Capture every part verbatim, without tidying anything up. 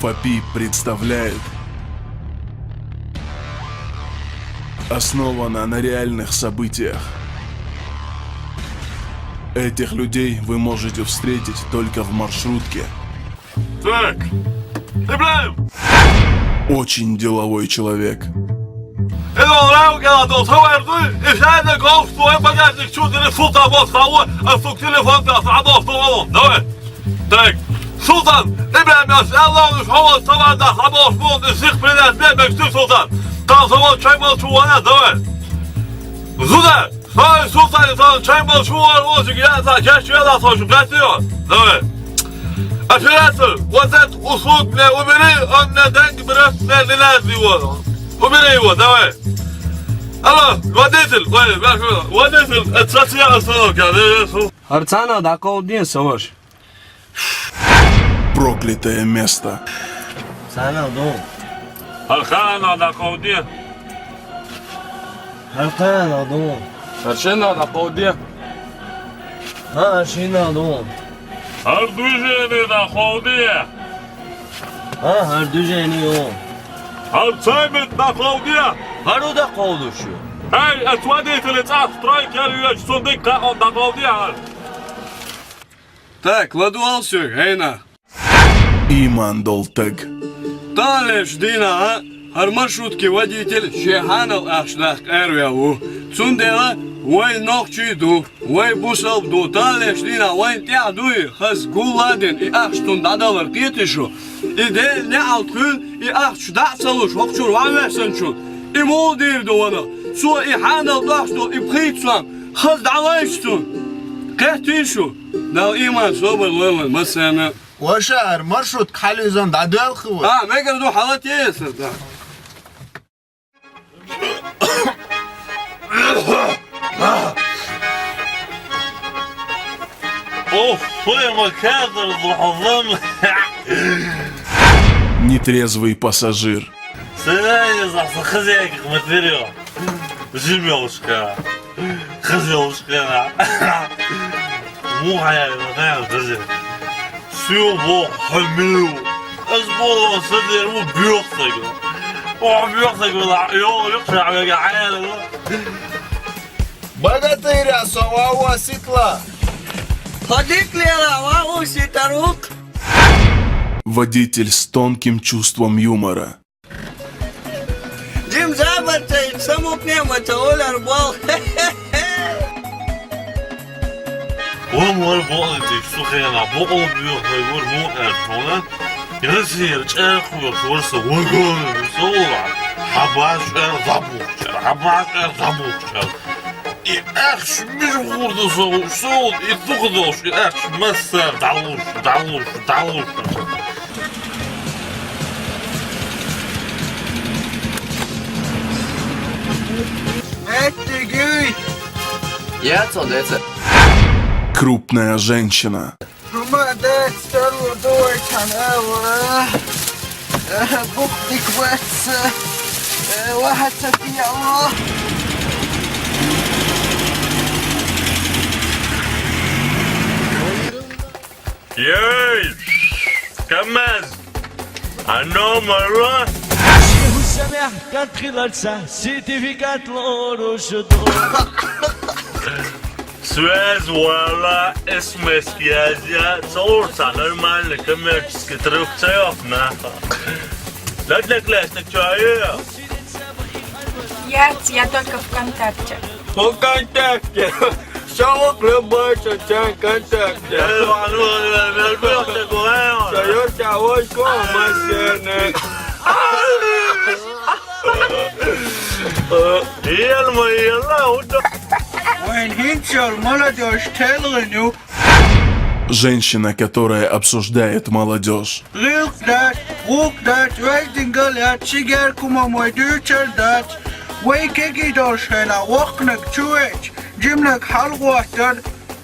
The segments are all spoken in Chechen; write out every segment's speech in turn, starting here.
Фапи представляет. Основана на реальных событиях. Этих людей вы можете встретить только в маршрутке. Так. Ибраим! Очень деловой человек. Эдон рау гала дон савар ду, ишайда гол, что багажник чудили фута вот хаву, а сук телефон да садо саву. Давай. Так. Султан, Ибраим, я Аллах, уж хаву савар да садо саву, ты сих принес мне, бексту, Султан. Там саву чай мал чувана, давай. Зуда! Ай, Султан, там чай мал чувана, вот я за, я чай да сажу, гатио. Давай. Оператор, вот этот услуг мне убери, он мне деньги берет, мне не надо его. Убери его, давай. Алло, водитель, ой, я говорю, водитель, это социальная остановка, да, я слушаю. Арцана, да, колдин, саваш. Проклятое место. Сана, дон. Архана, да, колдин. Архана, дон. Аршина, да, колдин. А, Аршина, дон. Ардужени, да, колдин. А, Ардужени, дон. Арцамит, да, колдин. Ару, да, колдушу. Эй, отводитель, цах, стройка, я сундук, да, колдин. Так, ладуал всё, гайна. Иман дол тег. Талеш дина, а? Гьар маршрутки водитель шехьанал ахш дахк эрвяву. Цундела вай нохчи ду, вай бусалб ду, талеш дина вайн тӀягь дуй, хаз гулладин и ахш тун дадалар кьетишу. И де неал тхуьл, и ахш дацалуш, хокчур вавесанчу. И мул дир ду вана. Цо и хьанал дахш ду, и пхийцван, хаз далайш цун. Кхетишу. Дал иман собар лойван масана. Ваша, ар маршрут кхалюзан дадуялху. А, мегар ду халат есар, да. Оф, фу, ма кадр зухазан. Нетрезвый пассажир. Сенайни захса хозяйка хматверё. Жимёлушка. Хозёлушка. Мухая, мухая, хозёл. Сюбо хмю. Аз боло садер у бёхсага. О, бёхсага ла. Ё, ё, шабега, аяла. Богатыря, сова, ситла. Ходик лела, ва, у, ситарук. Водитель с тонким чувством юмора. Дим забарца, самукнемаца, оляр бал. Вон вар бал, дик сухена, бо обю, вар мухер, тона. Ясир, чӀехуя, варса, вагон, сола. Хабаш, эр, забухча, хабаш, эр, забухча. И ахш мир вурду соу, соу, и тухдош, и ахш масса, далуш, далуш, далуш. Эттиги! Я цо деца. Крупная женщина. Молодец, вторую дочь, она, э, буквик ватса, э, вахатса пияло. Ей! КамАЗ! Аномала! Шиху самя, кат хиларца, сертификат лорушудо. Связь вала, СМС язя, цаурца нормальный коммерческий труб цаёф, нахуй. Для, для класс, так чё, э? Я, я только ВКонтакте. ВКонтакте. Шавук любой чечен ВКонтакте. Э, ну, ну, ну, ну, ну, ну, ну, ну. Шайор чавой ко мастерне. Э, ел ма ела, удо. Вайн хинчал молодёжь телгиню. Женщина, которая обсуждает молодёжь. Гъилкъ дац, гъулкъ дац, вай дингал яц, шигер кумамой дучар дац. Вай кеги долшена, вахнак чуэч, жимнак хьалгъуатар.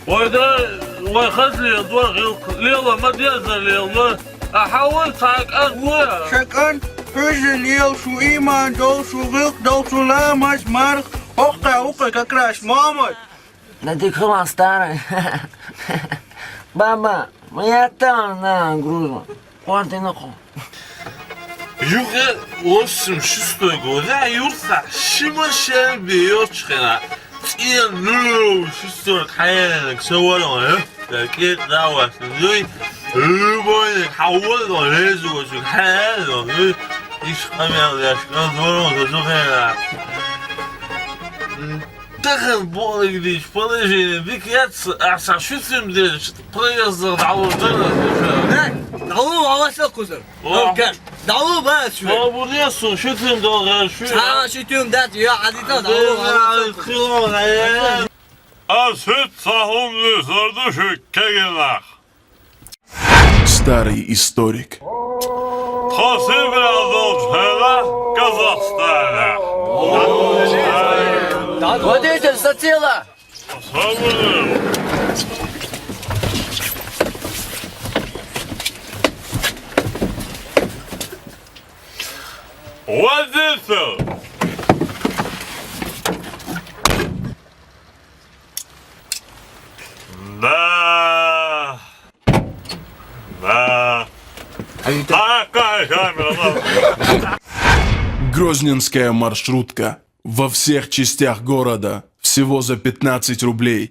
Вай да, вай хазли два гъилкъ, лела ма деза лела. А хьавай цакъан вай. Шакъан, хьуьжи лел шу иман дол, шу гъилкъ дол, шу ламаз марх, хокъа, хокъа, как раз мамой. Да ты хрен старый. Баба, моя там на грузу. Къуанти нахъу. Юха восемьдесят шестой года юртахь шима шен бийоч хена. ЦӀен ну шестой хьенак саварон, э? Да кет давас, ну, любой хавал, лезу, хьенак, ну, иш къамел яш, ну, ну, хена. Даха бола гидиш, положение, дикац, а са шуцим деш, проезд дӀалурдара. ДӀалу, валаса кузар. Ва. Окей. ДӀалу, ба, шу. Ва, бурдесу, шуцим долгар, шу. Ца, шуцим дат, я, адита, дӀалу, валаса кузар. Хилон, э. А шуц сахун дисарду шу кегенах. Старый историк. Хасиб Радов Хела, Казахстана. Водитель, сатила! Свободен. Водитель! Да. Да. А какая камера? Грозненская маршрутка. Во всех частях города. Всего за пятнадцать рублей.